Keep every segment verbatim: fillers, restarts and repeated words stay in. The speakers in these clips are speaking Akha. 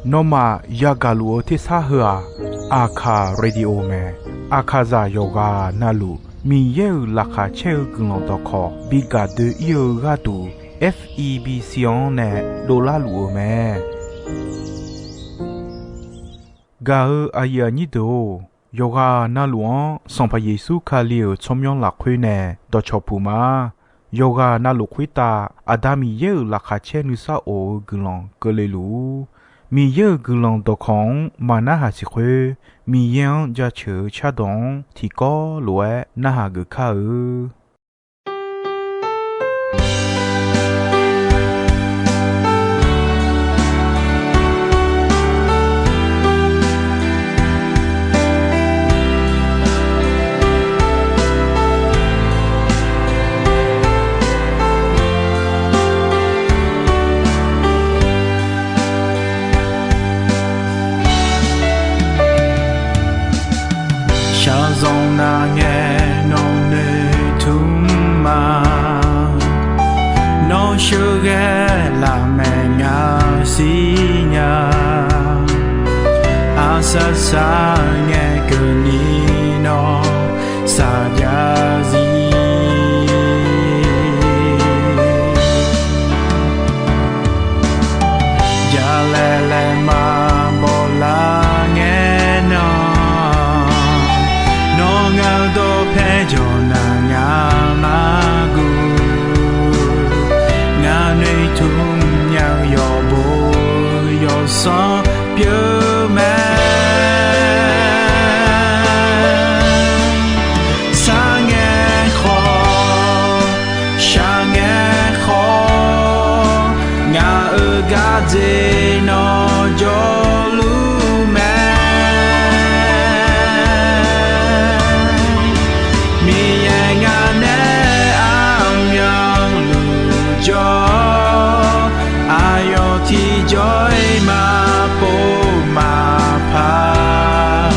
Nawmaf yagaq luf-eu tersar heu-aq, Aqkaq Radio mae. Aqkaqzaq yawqghaq navluf Miqyaer-euq laqkhaq caer-eu guiqlanq dawqkawq bi gaq doe-ir-eu gharduq, F E B C-anr nae dovlar luf-eu mae. Gaq-eu aqyuif aqnyir deuq-or, yawqghaq navluf-anr Sanqpaq Yeqsur Kali-euq tsawrmyanr lafkhoer nae dawqcawq puq ma. Yawqghaq navluf khoertav Aqda Miqyaer-euq laqkhaq caer nuisar of-eu guiqlanq keuvle luf-ur. Miqyaer-euq guiqlanq dawqkawq-anr maqnarhaq siq khoer, Miqyaer-anr jaceuq-eu cardawq-anr tiqkawv lof-aer narhaq geuf kar-eu. Shaqzanq nav ngae nawq noeqtmq ma. Nawr sheuqghae lafmaeq ngaq siqnya. Aqsaq saq ngae keuvni nawr saqjav zir. Jalaeq laeqma bawlar ngae nan, nawr ngaq-eu dawqpae jawq naq ngaq-anr guv. Ngaq noeqtmq nya-eu yawqbo yawqsanr pyeuf mae. Sar ngae khawf, shaq ngae khawf, ngaq-euq gardzer nawr jawrluf mae. Miqyaer ngaq nae armyanluf jawr, aqyawf tiqjawr-iq maqpov maqpar.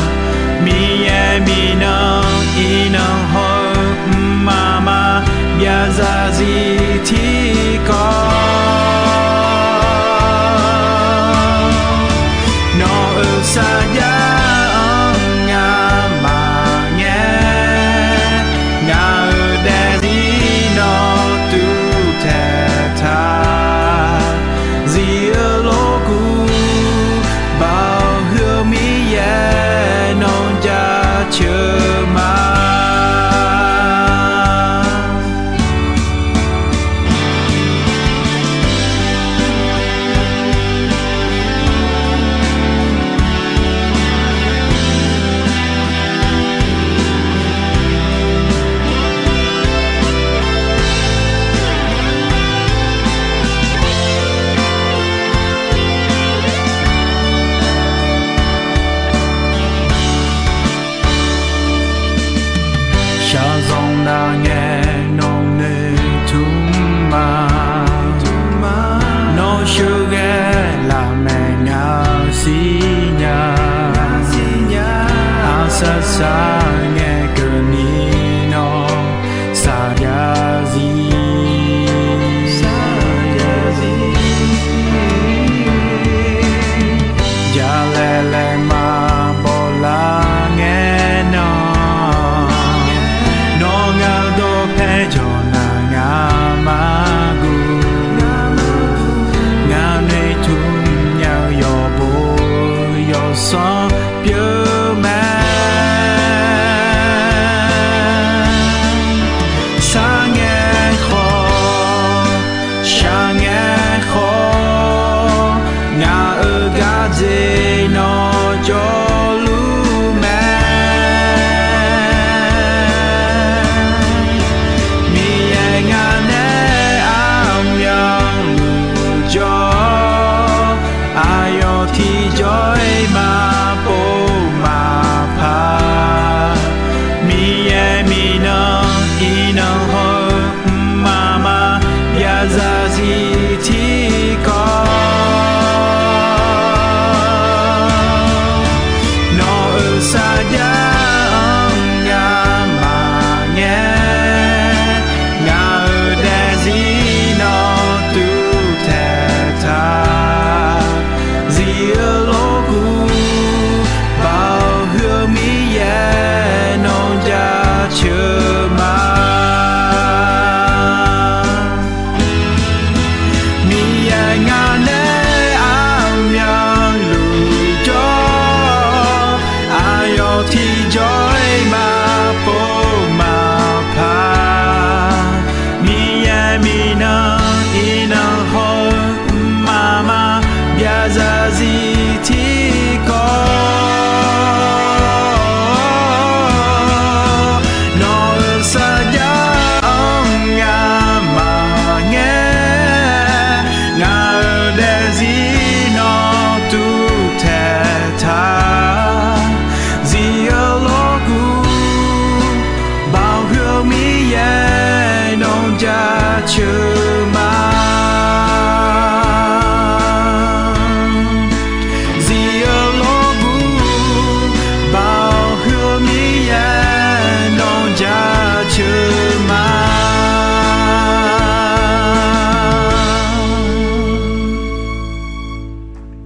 Miqyaer miqnan iqnan haw-eu mqmaq maqbyav zarzir tiqkawv.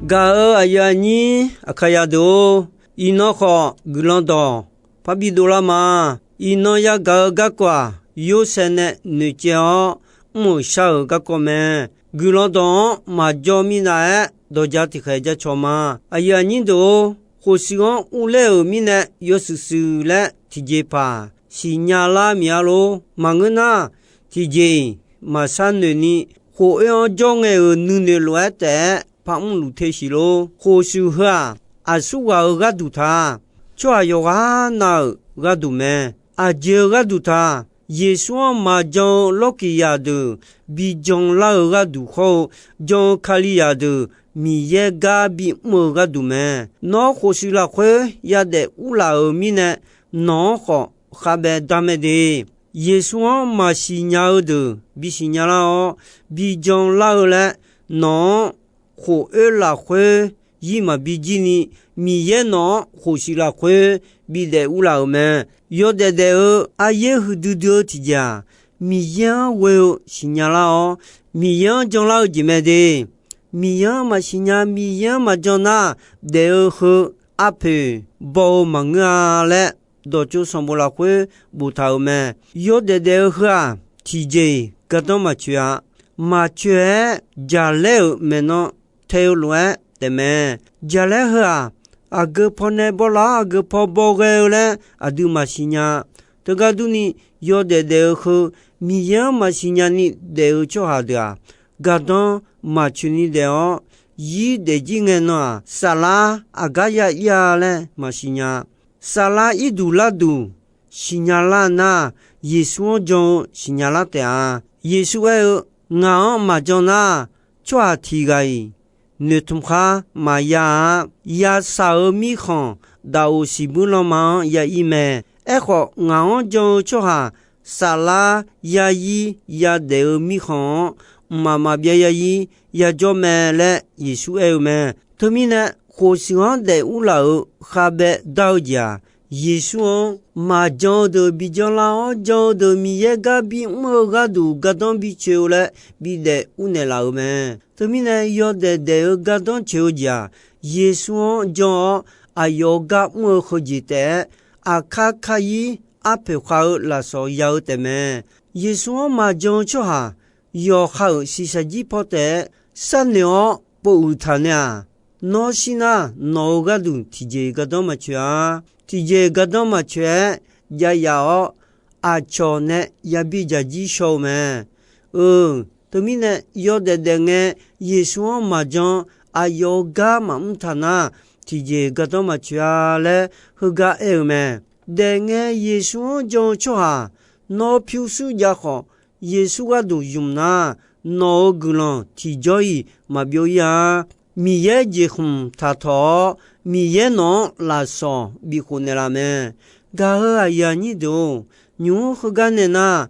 Gaq-euq aqyuif aqnyir Aqkaqyaq deuq-or, iqnan khawf guiqlanq dawq parbi dovlar ma. Iqnan yagaq-eu garkawv-aq, Yorsaev nae noeqcaev-awr mr-euq shar-euq garkawv mae. Guiqlanq dawq-anr maqjawr mirnav-aer dawqja tiqkhaeq jacawq ma. Aqyuif aqnyir deuq-or, khof shuif-anr urler-euq mirnae yawshuif shuif laer tiqjeqpaq siqnya lar miq-a lor. Maqngeur nar, tiqjeq-iq maqshar noeq ni, khof oer-anr jawr ngae-euq nuinoeq lof-aer taef-aer par mrluf te siq lor. Khof shuif heu-aq, aqsurghaq-euq gharduq ta, tsawrhaq yawqghaq nav-euq gharduq mae. Aqjeq-euq gharduq ta, Yeqsur-anr maqjan-eu lawrkiq zaq deuq bi jan lar-eu gharduq hawr-eu, jan-eu Kalizaq deuq Miqyaer gar bimr-eu gharduq mae. Nawr khof shuif lafkhoer yadaef urlaf-euq mirnae, nawq-anr khawf khavbaev dar mae de. Yeqsur-anr maqsiq nya-eu deuq bi siqnya lar-awr, bi jan lar-eu laer, nawq-anr khof oer lafkhoer zir maqbi jir ni, Miqyaer nawq-anr khof shuif lafkhoer bidaef urlaf-euq mae. Yawdaef daef-eu aryaer huiqdui dui-eu tiqjeq-aq, Miqyaer-anr ghoe-eu siqnya lar-awr, Miqyaer-anr jan lar-eu jeq mae de. Miqyaer-anr maqsiq nya, Miqyaer-anr maqjan nar, daef-eu heu arpoeq baw-eu maqngeur-a laer, dawqtsov sanqbof lafkhoer boftaq-euq mae. Yawdaef daef-eu heu-aq, tiqjeq-iq gardanr maqtsoeq-a. Maqtsoeq-aer jaqlaer-euq maeqnan tae-eu lof-aer taefmae. Jaqlaer heu-aq, aqgeu pawnae bawrlar-awr aqgeu paw bawghae-eu laer aqdui maqsiq nya. Teugar durni, yawdaef daef-eu heu Miqyaer-anr maqsiq nya ni daef-eu tsawrhaq deuq-aq, gardanr maqtsoeq ni daef-awr, zir daefjir ngae nan-aq, saflar aqgar ya ir-a laer maqsiq nya. Saflar irduq larduq siqnya lar nar, Yeqsur-anr jan-eu siqnya lar taef-a. Yeqsur aer-eu, Ngaq-anr maqjan nar, tsawrhaq tiq ghaq-iq noeqtmq khar maqya-a. Yashaq-euq mirkhanq daqoq siqbuir lanma-anr ya ir mae. Aerkhawf, ngaq-anr jan-eu tsawrhaq saflar ya ir ya daef-eu mirkhanq-anr mqmaq maqbyav ya ir yajawr mae laer Yeqsur aer-eu mae. Teumirnae, khof shuif-anr daef urlaf-euq khavbaev dar-eu jeq-aq, Yeqsur-anr maqjan-eu deuq bi jan lar-awr, jan-eu deuq Miqyaer gar bimr-eu gharduq gardanr bitsoeq-eu laer bidaef urnaeq laf-euq mae. Teumirnae, yawdaef daef-eu gardanr tsoeq-eu jeq-aq, Yeqsur-anr jan-awr aqyawf-eu gar mr-eu heujeq taef-aer, aqkar kar ir arpoeq khav-eu lafsawq ya-eu taefmae. Yeqsur-anr maqjan-eu tsawrhaq yawqha-euq shiqshaq jir paw taef-aer sharnoeq-awr pov uiq taq nae-aq, nawr shir nar, nawq-euq gharduq tiqjeq gardanr maqtsoeq-a. Tiqjeq gardanr maqtsoeq-aer jav yaf-awr, aqcawq nae yabi dzaq jir shaw-eu mae. Eu, teumirnae yawdaef daef ngae, Yeqsur-anr maqjan, aqyawf-eu gar maqmr taq nar, tiqjeq gardanr maqtsoeq-a laer heugar aer-eu mae. Daefngae Yeqsur-anr jan-eu tsawrhaq, nawr pyurshuir jav khawf, Yeqsur gharduq zmq nar, nawq-euq guiqlanq tiqjawr-iq maqbyov ir-a. Miqyaer jeqkhmq taqtawq-awr, Miqyaer nawq-anr lafsawq bifkhof naeqlaf mae. Gaq-euq aqyuif aqnyir deuq-or, nymq-mr heugar nae nar,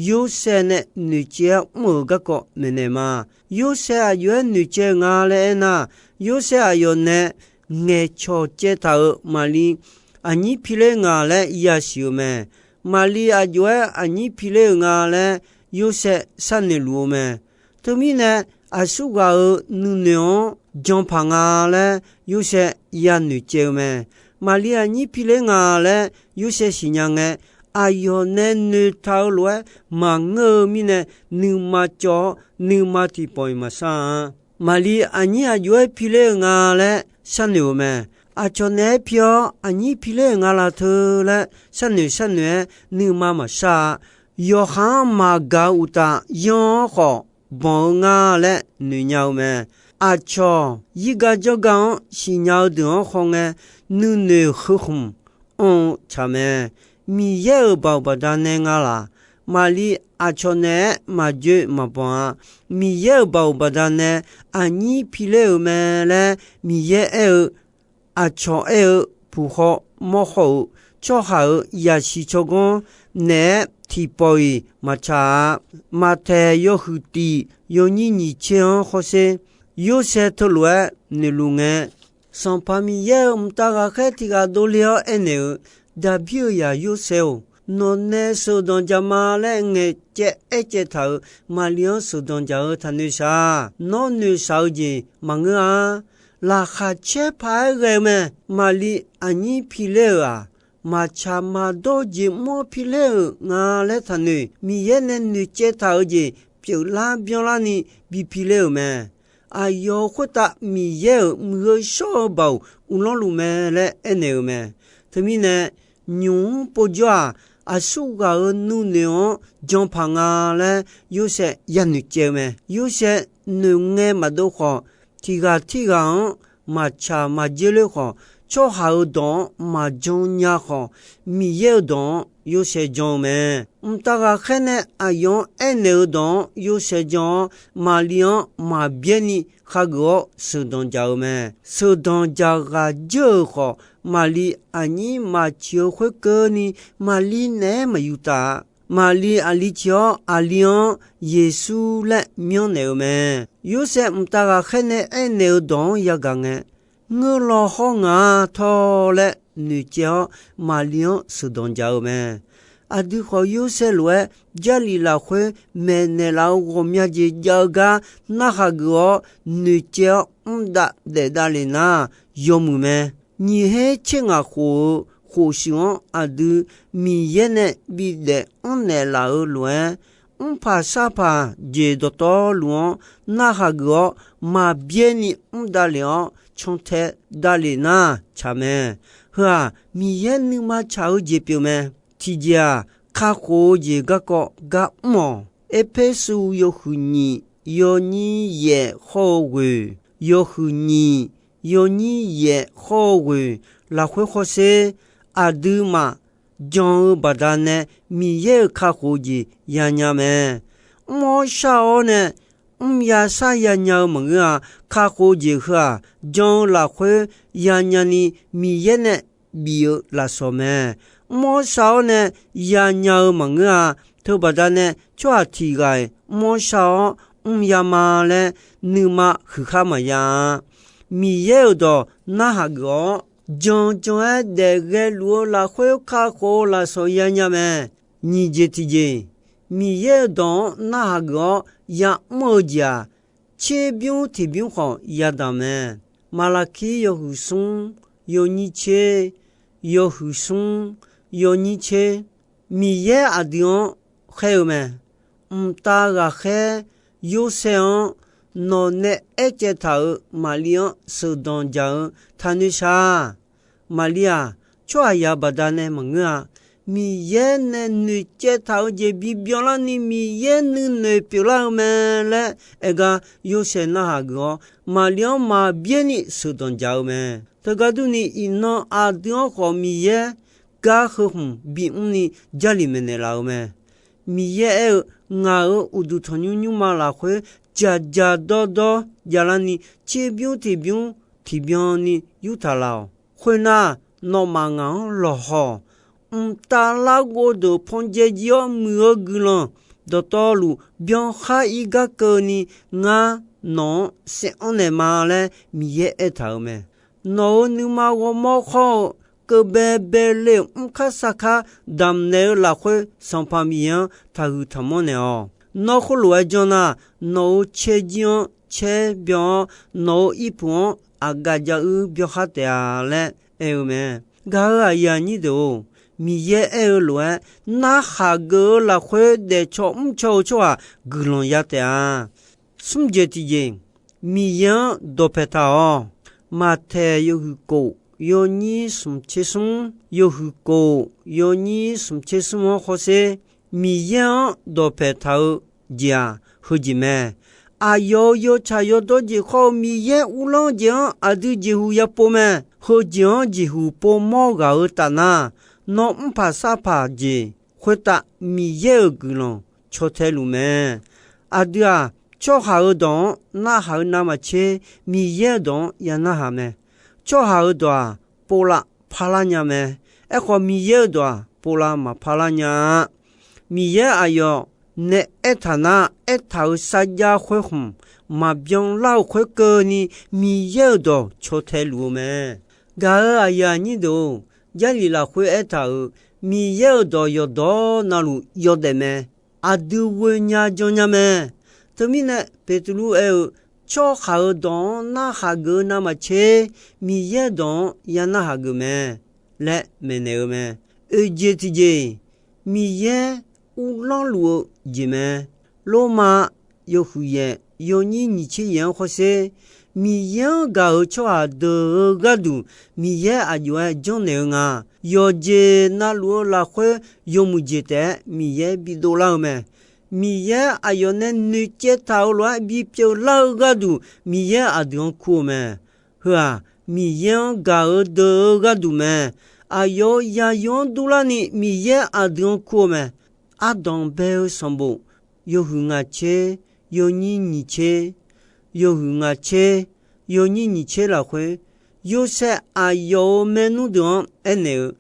Yorsaev nae noeqcaev-aer mr-euq garkawv maeqnaeq ma. Yorsaev aqjox-aer noeqcaev-eu nga laer aernar, Yorsaev aqyawf nae ngaeqcawq caev taq-euq Maqli aqnyir piler nga laer yasiq-euq mae. Maqli aqjox-aer aqnyir piler-euq nga laer Yorsaev sharnoeq luf-eu mae. Teumirnae, aqsurghaq-euq nuinoeq-anr jan paq nga laer Yorsaev yanoeq caev-eu mae. Maqli aqnyir piler nga laer Yorsaev siqnya ngae, aqyawf nae noeqtaq-eu lof-aer maqngeur-eu mirnae, nuima cawv-awr nuima tiqpawf-iq maqshar-a. Maqli aqnyir aqjox-aer piler-euq nga laer sharnoeq-euq mae. Aqcawq naeq-aer pi-awr aqnyir piler-euq nga la teu laer sharnoeq sharnoeq-aer nuima maqshar-a. Yawqha-anr maqgaq-eu uqtaf, yanr-awr khawf banq-eu nga laer noeqnya-eu mae. Aqcawq zirgar janrgar-anr siqnya-eu deuq-anr khawngae, nuinoeq heu khmq anr-eu tsaq mae. Miqyaer-euq baoq baqdanae nga laq? Maqli aqcawq naeq-aer maqjoe maqbanq-a. Miqyaer-euq baoq baqdanae aqnyir piler-euq mae laer Miqyaer aer-eu, aqcawq aer-eu puq haw mawr haw-euq tsawrhaq-euq yasiq tsawrganr naeq-aer tiqpawf-iq maqtsaq-a. Maqtaeq yawhuiq tiq yawnyir nyiq tser-anr hawsher. Yorsaev teulof-aer noeqluf ngae, Sanqpaq Miqyaer-euq mqtav ghaqkhaer tiq ghaq dovle-awr aernaeq-euq, Daqbir-euq zaq Yorsaev-or, nawq nae sheuqdanq jaq ma laer ngaeqcaev aercaev taq-euq Maqli-anr sheuqdanq jaq-eu taqnoeq shaq. Nawr noeqshaq-eu jeq maqngeur-a. laqkhaq caer paq-aer ghae-eu mae. Maqli aqnyir piler-euq-aq, maqtsaq maqdawr jeq mr-awr piler-euq nga laer taqnoeq. Miqyaer nae noeqcaev taq-eu jeq pyeuflar byanlarni bi piler-euq mae. Aqyawf-euq khoertav Miqyaer-euq muiq-eu shawr-eu baoq uvlanr luf mae laer aernaeq-euq mae. Teumirnae, nymq-mr povjawr-aq, aqsurghaq-euq nuinoeq-anr jan paq nga laer Yorsaev yanoeq caev-eu mae. Yorsaev noeqngae maqdov khawf, tiq ghaq tirghaq-anr maqtsaq maqjer ler khawf, tsawrhaq-euq dawq-anr maqjan nya khawf, Miqyaer-euq dawq-anr Yorsaev jan-eu mae. Mqtav ghaqkhaer nae aqyawf-anr aernaeq-eu dawq-anr Yorsaev jan-awr, Maqli-anr maqbyaer ni khageuf-awr sheuqdanq jaq-eu mae. Sheuqdanq jaq ghaq jeur-euq khawf, Maqli aqnyir maqciq-eu khoerkeuvni, Maqli naeq-aer maqyuftaf-a. Maqli aqli ciq-awr, aqli-anr Yeqsur laer myanrnaeq-eu mae. Yorsaev mqtav ghaqkhaer nae aernaeq-eu dawq-anr yagaq ngae, ngeur law hawr ngaq-a tawr laer noeqcaev-awr, Maqli-anr sheuqdanq jaq-eu mae. Aqdui khawf, Yorsaev lof-aer Jarlif lafkhoer maeqnaeq laf-eu ghawqmya jeq jav-eu gar narhaq geuf-awr noeqcaev-awr mr dav daef davlef nar, yawmuiq mae. Nyiq her tser ngaq khof-eu khof-anr aqdui Miqyaer nae bidaef anrnaeq laf-eu lof-aer, mrpaq sarpaq jeq dawqtawvluf-anr narhaq geuf-awr maqbyaer ni mr davlef-awr cantae davlef nar tsaq mae. Heu-aq, Miqyaer nuima tsaq-eu jeq pyeuf mae. Tiqjeq-aq, kakhof-eu jeq garkawv gar mr-awq. Erpersu yawhuiq nyiq yawnyir yaef hawr-eu ghoeq, yawhuiq nyiq yawnyir yaef hawr-eu ghoeq lafkhoer hawsher, aqduimaf jan-eu baqdanae Miqyaer-euq kakhof-eu jeq yanya mae. Mr-awr shar-awr nae mrya sharya nya-eu maqngeur-a. Kakhof-eu jeq heu-aq, jan-eu lafkhoer yanya ni Miqyaer nae bif-eu lafsawq mae. Mr-awr shar-awr nae yanya-eu maqngeur-a. Teubaqda nae tsawrhaq tiq ghaq-iq mr-awr shar-awr mrya ma laer nuima huiqkhar maqya-a. Miqyaer-euq dawq narhaq geuf-awr, jan jan-aer daef ghae luf-eu lafkhoer kakhof-eu lafsawq yanya mae. Nyiq jeq tiqjeq, Miqyaer-euq dawq-anr narhaq geuf-awr ya'mr-eu jeq-aq, tserbymr tiqbymr khawf yadaq mae. Maqlaqkir yawhuiq smr yawnyir tser, yawhuiq smr yawnyir tser, Miqyaer aqdui-anr khaer-eu mae. Mqtav ghaqkhaer Yorsaev-anr nawq nae aercaev taq-euq Maqli-anr sheuqdanq jaq-eu taqnoeq shaq. Maqli-aq, tsawrhaqzaq baqdanae maqngeur-a. Miqyaer nae noeqcaev taq-eu jeq bibyan larni Miqyaer nuinoeq pyeuflar-eu mae laer aer gar Yorsaev narhaq geuf-awr, Maqli-anr maqbyaer ni sheuqdanq jaq-eu mae. Teugar durni, iqnan aqdui-anr khawf Miqyaer gar heu khmq bimr ni Jarlif maeqnaeq laf-eu mae. Miqyaer aer-eu, Ngaq-euq uqduq tanqnymr nymrma lafkhoer dzaqdzaq dawrdawr javlarni, tserbymr tiqbymr tiqbyan ni yurtaq laf-awq. Khoernar, nawmaf ngaq-anr lawqhaw-awq. Mqtav larghov deuq pan dzae jir-awr muiq-eu guiqlanq dawqtawvluf byankhar ir gar keuvni, ngar nawq-anr saeranr naeq ma laer Miqyaer aertaq-euq mae. Nawq-euq nuima ghawrmawr khawr-eu keuv baebae le-euq mrkar sarkar damqnaeq-eu lafkhoer Sanqpaq Miqyaer-anr taqhuiq taqmanr naeq-awq. Nawr khoerlof-aer janr nar, nawq-euq caerjir-anr caer byan-awr, nawq-euq irpuq-anr aqgaf jav uir byankhar taef-a laer aer-eu mae. Gaq-euq aqyuif aqnyir deuq-or, Miqyaer aer-eu lof-aer narhaq geuf-eu lafkhoer daefcaw mrcaw-eu tsawrhaq guiqlanq ya taef-a. Smr jeq tiqjeq, Miqyaer-anr dawqpaeq taq-awq. Maqtaeq yawhuiq kof yawnyir smq tser smr, yawhuiq kof yawnyir smq tser smr-anr hawsher, Miqyaer-anr dawqpaeq taq-eu jeq-aq, heujeq mae. Aqyawf-euq yawtsaq yawdawr jeq khawr-eu Miqyaer uvlanr-eu jeq-anr aqdui jeqhuq ya pov mae. Heujeq-anr jeqhuq povmawr ghaq-eu taf nar, nawr mrpaq sarpaq jeq khoertav Miqyaer-euq guiqlanq caw tae luf mae. Aqdui-aq, tsawrhaq-euq dawq-anr narhaq-eu navmaqtser, Miqyaer-euq dawq-anr ya narhaq mae. Tsawrhaq-euq dawq-aq, povlav parlar nya mae. Aerkhawf, Miqyaer-euq dawq-aq, povlav maqparlar nya-a. Miqyaer aqyawf nae aertaq nar, aertaq-euq sarjax khoer khmq maqbyan lar-euq khoerkeuvni, Miqyaer-euq dawq caw tae luf-eu mae. Gaq-euq aqyuif aqnyir deuq-or, Jarlif lafkhoer aertaq-euq Miqyaer-euq dawq yawqdawq navluf yawdaef mae. Aqdui ghoe nya jan nya mae. Teumirnae, Beqtuvluv aer-eu, tsawrhaq-euq dawq-anr narhaq geuf-eu navmaqtser, Miqyaer dawq-anr ya narhaq geuf mae laer maeqnaeq-eu mae. Oeq jeq tiqjeq, Miqyaer uvlanr luf-eu jeq mae. Lormav yawhuiq yaef yawnyir nyiq tser yaef-anr hawsher, Miqyaer-anr gaq-euq tsawrhaq deuq-eu gharduq Miqyaer aqjox-aer janrnaeq-eu nga. Yawqjeq navluf-eu lafkhoer yawmuiq jeq taef-aer Miqyaer bidov lar-eu mae. Miqyaer aqyawf nae noeqcaev taq-euq lof-aer bipyeuf lar-eu gharduq Miqyaer aqdui-anr kur-eu mae. Heu-aq, Miqyaer-anr gaq-eu deuq-eu gharduq mae. Aqyawf-euq yaqyo-anr durlarni Miqyaer aqdui-anr kur-eu mae. Ardanq bae-eu sanqbof yawhuiq ngaq tser yawnyir nyiq tser, yawhuiq ngaq tser yawnyir nyiq tser lafkhoer, Yorsaev aqyawf-euq maernmr deuq-anr aernaeq-eu,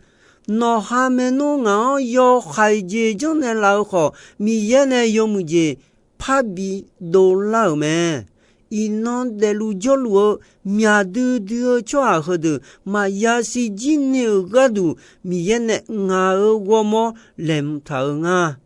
Nawqha maernmr ngaq-anr yawhaiq jeq janrnaeq laf-eu khawf, Miqyaer nae yawmuiq jeq parbi dovlar-euq mae. Iqnan daefluf jawrluf-eu myaq duidui-eu tsawrhaq heudeuq maqya siq jir ni-euq gharduq, Miqyaer nae ngaq-euq ghawrmawr laeqhmq taq-eu nga.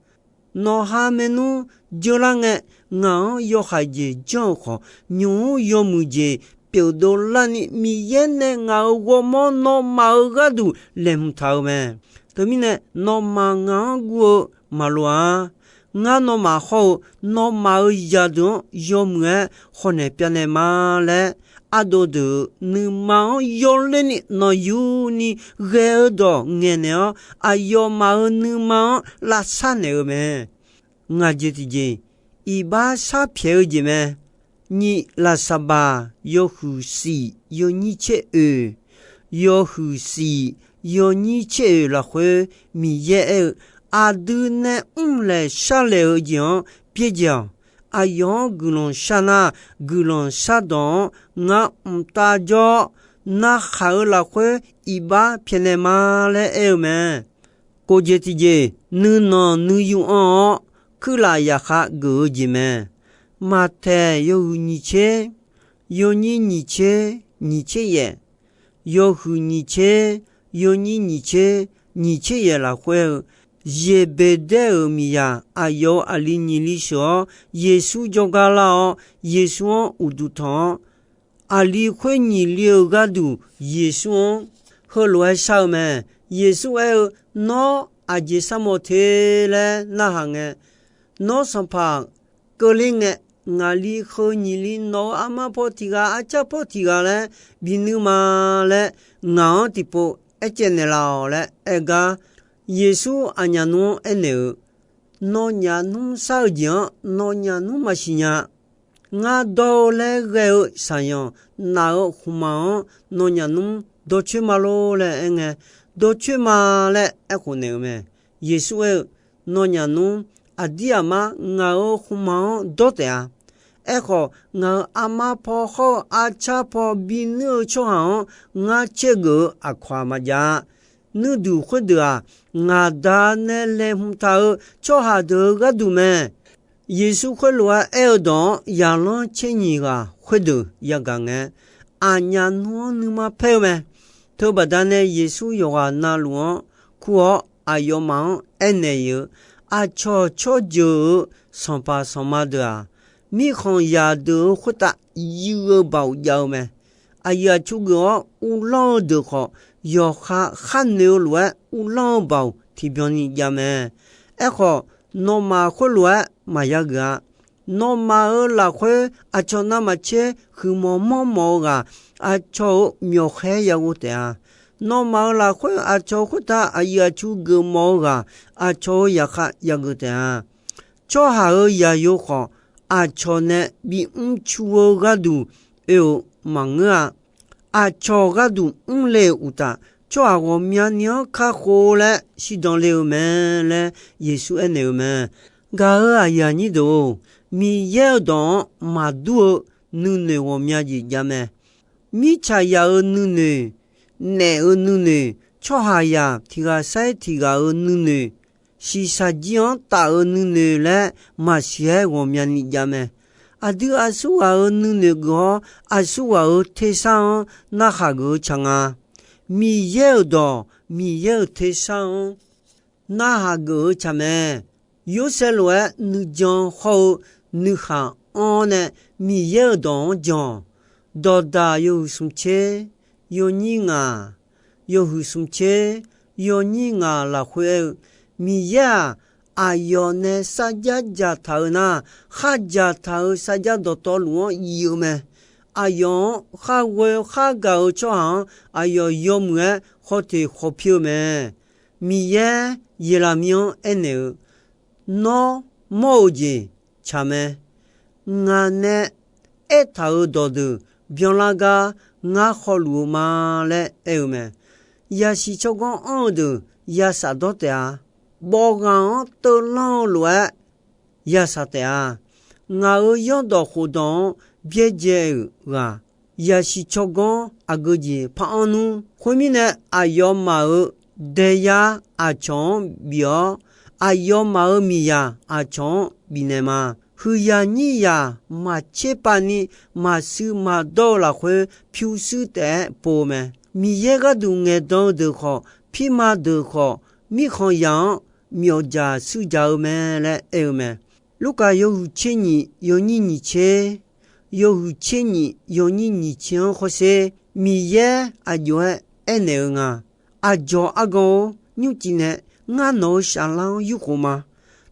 Nawqha maernmr jeular ngae, ngaq-anr yawhaiq jeq janr-eu khawf, nymq-mr yawmuiq jeq pyeufdov larni Miqyaer nae ngaq-euq ghawrmawr nawmaf-euq gharduq laeqhmq taq-eu mae. Teumirnae, nawmaf ngaq-anr guv-eu maqloq-a. Ngar nawmaf hawr-eu nawmaf-euq zaqdeuq-anr yawmuiq-aer khawf naeq pyav naeq ma laer, ardov deuq-euq nuima-anr yawlerni nawqyuni ghae-eu dawq ngaeqnaeq-awr, aqyawfmaf-euq nuima-anr lavsar naeq-eu mae. Ngaq jeq tiqjeq, iqbax sharpyaeq-eu jeq mae. Nyiq Laqsaqbaq yawhuiq shif yawnyir tser oeq, yawhuiq shif yawnyir tser oeq lafkhoer Miqyaer aer-eu, Aqdui nae mrlaeq sharlaeq-eu jeq-anr byaerdzae-awq. Aqyawf-anr guiqlanq shar nar, guiqlanq shardawq-anr ngar mqtav jawr-awr, narhaq-eu lafkhoer iqbax pyaeqnaeq ma laer aer-eu mae. Kof jeq tiqjeq, nuinanq nuiyu anr-awr, kuirlaf yaqkhav geuf-eu jeq mae. Maqtaeq yawhuiq nyiq tser, yawnyir nyiq tser, nyiq tser yaef, yawhuiq nyiq tser, yawnyir nyiq tser, nyiq tser yaef lafkhoer-eu, Zeqbeqdaer-euq miqzaq aqyawf-euq aqli nyiq li sheuq-awr, Yeqsur jawrgar lar-awr, Yeqsur-anr uqduq tanq-awr, aqli khoer nyiq li-eu gharduq Yeqsur-anr heulof-aer shar-eu mae. Yeqsur aer-eu, Nawr aqjeq sharmawf te laer narhaq ngae, Nawr sanqpaq keuvler ngae, ngaqli heu nyiq li nawq-euq armar paw tiq ghaq, arcar paw tiq ghaq laer binuir ma laer ngaq-anr tiqpov aercaev naeqlaf-awq laer aer gar, Yeqsur aqnyaf nmr-anr aernaeq-eu, Nawnyaf nmr shar-eu jeq-anr nawnyaf nmr maqsiq nya. Ngar dawr-eu laer ghae-eu shaqzanq naf-euq khmqmaq-anr nawnyaf nmr dawrcoer ma lor laer aer ngae, Dawrcoer ma laer aerkhof naeq-eu mae. Yeqsur aer-eu, Nawnyaf nmr aqdir aqmar ngaq-euq khmqmaq-anr dawr taef-a. Aerkhawf, ngaq-euq armar paw hawr-eu arcar paw binuir-eu tsawrhaq-anr ngar caergeuf-eu aqkawq-aq maqjav-a. Nuirduq khoerdeuq-aq, ngaq Da nae laeqhmq taq-euq tsawrhaq deuq-euq gharduq mae. Yeqsur khoerlof-aer aer-eu dawq-anr zaqlanr tser nyiq ghaq khoerdeuq yagaq ngae, aqnyaf nmr-anr nuima paer-eu mae. Teubaqda nae Yeqsur yawqghaq navluf-anr kur-awr, aqyawfmaf-anr aernaeq-eu, Aqcawq tsawrjeuq-euq sanqpaq sanqma deuq-aq, mirkhanq zaqdeuq-euq khoertav yuiv-eu baoq jav-eu mae. Aqyuif aqtsu geuf-awr uvlanr-eu deuq khawf, yawqha khar noeq-eu lof-aer uvlanr-eu baoq tiqbyan ni jav mae. Aerkhawf, nawmaf khoerlof-aer maqya geuf-a. Nawmaf-euq lafkhoer aqcawq navmaqtser huiqmawf manrmawf-eu ghaq, aqcawq-euq myawqkhaer yaghov taef-a. Nawmaf-euq lafkhoer aqcawq khoertav aqyuif aqtsu geufmawf-eu ghaq, aqcawq-euq zaqkhav yageuf taef-a. Tsawrhaq-euq zaqyo khawf, aqcawq nae bimr cu-eu gharduq oe-euq maqngeur-a. Aqcawq gharduq mrle-euq uqtaf, tsawrhaq ghawqmyani-anr kakhof laer shirdan le-eu mae laer Yeqsur aernaeq-eu mae. Gaq-euq aqyuif aqnyir deuq-or, Miqyaer-euq dawq-anr maqdur-eu nuinoeq ghawqmya jeq jav mae. Mirtsaqzaq-euq nuinoeq, naef-euq nuinoeq, tsawrhaqzaq tiq ghaq sair tiq ghaq-euq nuinoeq, shiqshaq jir-anr taf-euq nuinoeq laer maqsiq-aer ghawqmyani jav mae. Aqdui aqsurghaq-euq nuinoeq geuf-awr, aqsurghaq-euq tersar-anr narhaq geuf-eu tsaq nga. Miqyaer-euq dawq, Miqyaer-euq tersar-anr narhaq geuf-eu tsaq mae. Yorsaev lof-aer nuijan hawr-eu nuikhaq anr-awr nae, Miqyaer-euq dawq-anr jan-awq. Dawqdaq yawhuiq smq tser yawnyir ngaq, yawhuiq smq tser yawnyir ngaq lafkhoer aer-eu, Miqyaer-aq, aqyawf nae sarjax dzaqtaq-eu nar, khardzaq taq-euq sarjax dawqtawvluf-anr yif-eu mae. Aqyawf-anr khar ghoe khar gaq-eu tsawrhaq-anr aqyawf yawmuiq-aer khawf teq khawf pir-eu mae. Miqyaer Yeqlaqmir-anr aernaeq-eu, Nawr mawr-eu jeq tsaq mae. Ngaq nae aertaq-euq dawqdeuq byanlar gar ngar khawluf-eu ma laer aer-eu mae. Yasiq tsawrganr anr-eu deuq ya shafdawr taef-a. Bawfghaq-anr teuvlanr-eu lof-aer ya shaq taef-a. Ngaq-euq yawrdawq khofdawq-anr byaerdzae-euq ghaq, yasiq tsawrganr aqgeu jeq par anr nmr. Khoermirnae, aqyawfmaf-euq daeyar aqcawq-anr bif-awr, aqyawfmaf-euq miqzaq aqcawq-anr bifnaeq ma. Huiqzaq nyirzaq maqtser pavni maqshuif maqdawr-eu lafkhoer pyurshuir taef-aer pov-eu mae. Miqyaer gharduq ngaeqdan-eu deuq khawf, pirma deuq khawf, mirkhanqzaq-anr myawfdzaq shuirdzaq-eu mae laer aer-eu mae. Lurkaf yawhuiq tser nyiq yawnyir nyiq tser, yawhuiq tser nyiq yawnyir nyiq tser-anr hawsher, Miqyaer aqjox-aer aernaeq-eu nga, Aqdzawq argan-or, nymrcif nae ngar nawq-euq saflar-anr yurkhof ma.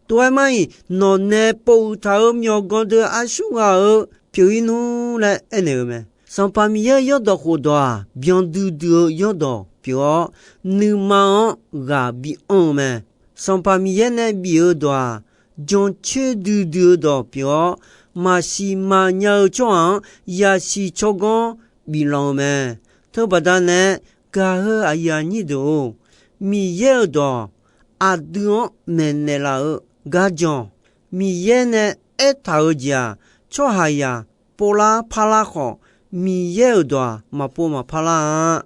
Tov-aer mar-iq, nawq nae pov-eu taq-euq myawqganq deuq aqsur ghaq-euq pyeuf-ir nmr laer aernaeq-eu mae. Sanqpaq Miqyaer-euq yawrdawq khofdawq-aq, byan duidui-eu yawrdawq pyeuf-awr, nuima-anr ghaq bi anr-eu mae. Sanqpaq Miqyaer nae bif-eu dawq-aq, jancoer duidui-eu dawq pyeuf-awr, maqsiq maqnya-eu tsawrhaq-anr yasiq tsawrganr biflanq-eu mae. Teubaqda nae gaq-eu aqyuif aqnyir deuq-or, Miqyaer-euq dawq aqdui-anr maeqnaeq laf-eu gar jan. Miqyaer nae aertaq-eu jeq-aq, tsawrhaqzaq povlar parlar khawf, Miqyaer-euq dawq-aq, maqpov maqpar lar-a.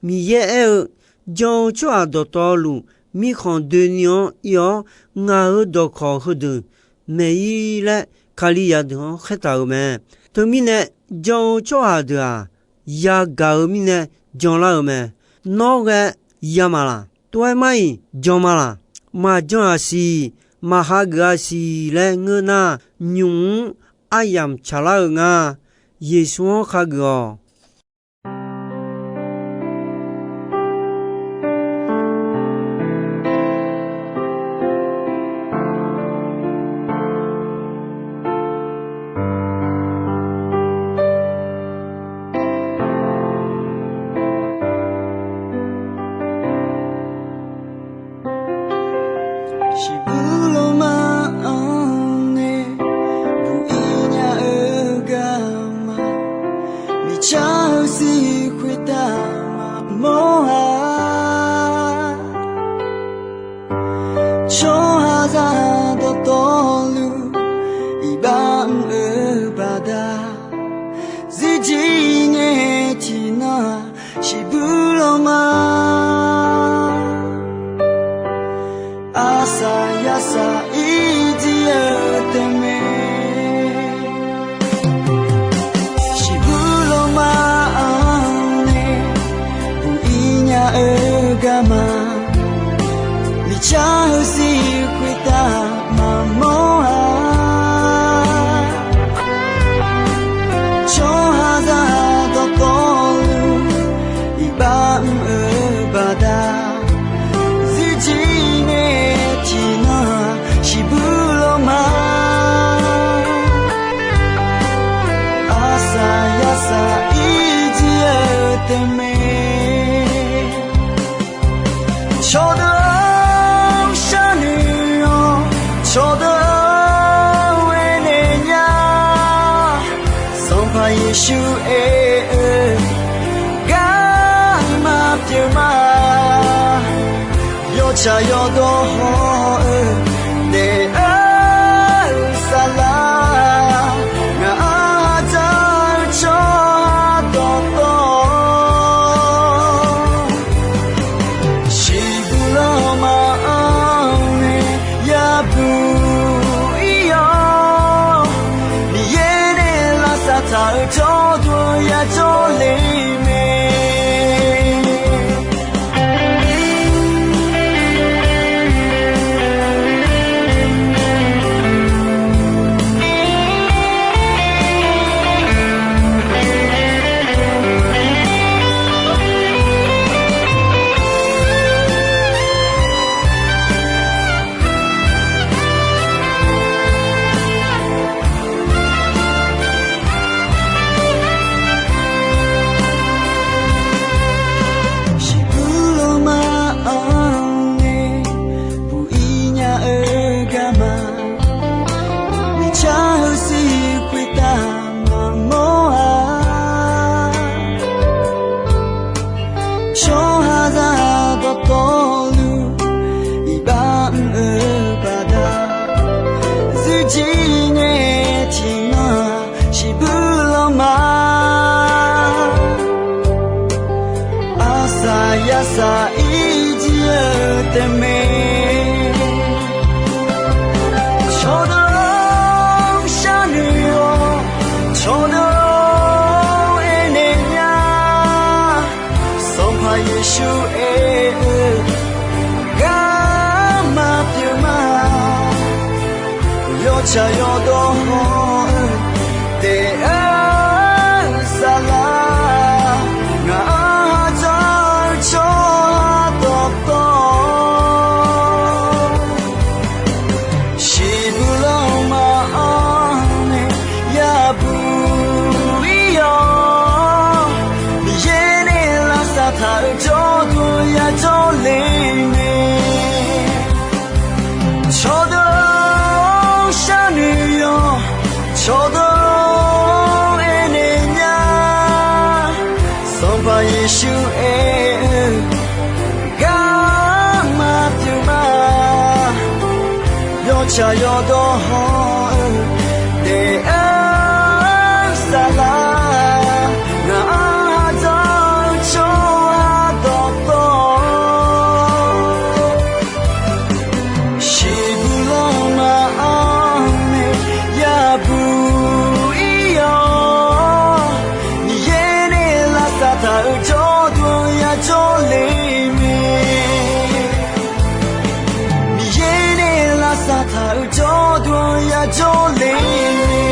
Miqyaer aer-eu, Jan-eu tsawrhaq dawqtawvluf mirkhanq doeni-anr ir-awr, ngaq-euq dawqkawq heudeuq maeq-ir laer, Kalizaq deuq-anr khaertaq-euq mae. Teumirnae, jan-eu tsawrhaq deuq-aq, yagaq-eu mirnae janlar-eu mae. Nawr ghae ya ma laq? Tov-aer mar-iq jan ma laq? Maqjan-aq siq, maqhageuf-a siq laer ngeur nar, nymq-mr aryamq tsaqlar-eu nga. Yeqsur-anr khageuf-awq. Shiqbuq lawrma-anr nae buq-ir nya-eu garma, miqcar-eu sir khoertav maqmawr-a. Tsawrhaqzaq dawqtawvluf iqbax mr-eu baqda, zirjir ngae tiqnan shiqbuq lawrma, arsaq yarsaq ir jir-eu taef mae. Shiqbuq lawrma-anr nae buq-ir nya-eu garma, miqcar-eu sir khoertav maqmawr-a. Tsawrhaqzaq dawqtawvluf iqbax mr-eu baqda, zirjir ngae tiqnan shiqbuq lawrma, arsaq yarsaq ir jir-eu taef mae. Cawqdeuq-anr sharnoeq-awr, cawqdeuq-anr aernaeq nya. Sanqpaq Yeqsur aer-eu garma pyeuf ma. Yawtsaq yawdawr haw-eu daef-eu saflar, ngaq-anr dzaq-eu tsawrhaq dawqtawv, shiqbuq lawrma-anr nae yabuq ir-awr, Miqyaer nae lavsav taq-eu jawrduq yajawr le mae. saq-ir jir-eu taefmae. Cawqdeuq-or sharnoeq-awq, cawqdeuq-or aernaeq nya. Sanqpaq Yeqsur aer-eu garma pyeuf ma. Yawtsaq yawdawr hawr-eu daef-eu saflar, ngaq-anr hadzawr-eu tsawrhaq dawqtawv, shiqbuq lanma-anr nae yabuq-ir-awq. Miqyaer nae lavsav taq-euq jawrduq yajawr le mae. Cawqdeuq-or sharnoeq-awq, cawqdeuq-or aernaeq nya. Sanqpaq Yeqsur aer-eu garma pyeuf ma. Yawtsaq yawdawr hawr-eu daef-eu saflar, ngaq-anr hadzawr-eu tsawrhaq dawqtawv, shiqbuq lanma-anr nae yabuq-ir-awq. Miqyaer nae lavsav taq-euq jawrduq yajawr le mae. Miqyaer nae lavsav taq-euq jawrduq yajawr le mae.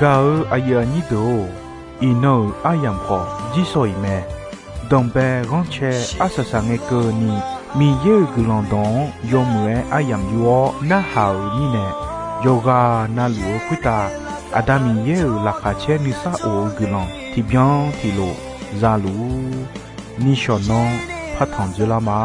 Gaq-eu aqyuif aqnyir deuq-or, iqnan-euq aryamq khawf jirsawq iq mae. Danqbae ghanrcae arsaq saq ngae keuvni, Miqyaer-euq guiqlanq dawq-anr yawmuiq-aer aryamq yur-awr narhaq-euq mirnae, yawqghaq navluf-eu khoertav Aqda Miqyaer-euq laqkhaq caer nuisar of-eu guiqlanq tiqbyan tiqlof za luf-ur. Nishawq nanr partanq dzoerlar ma.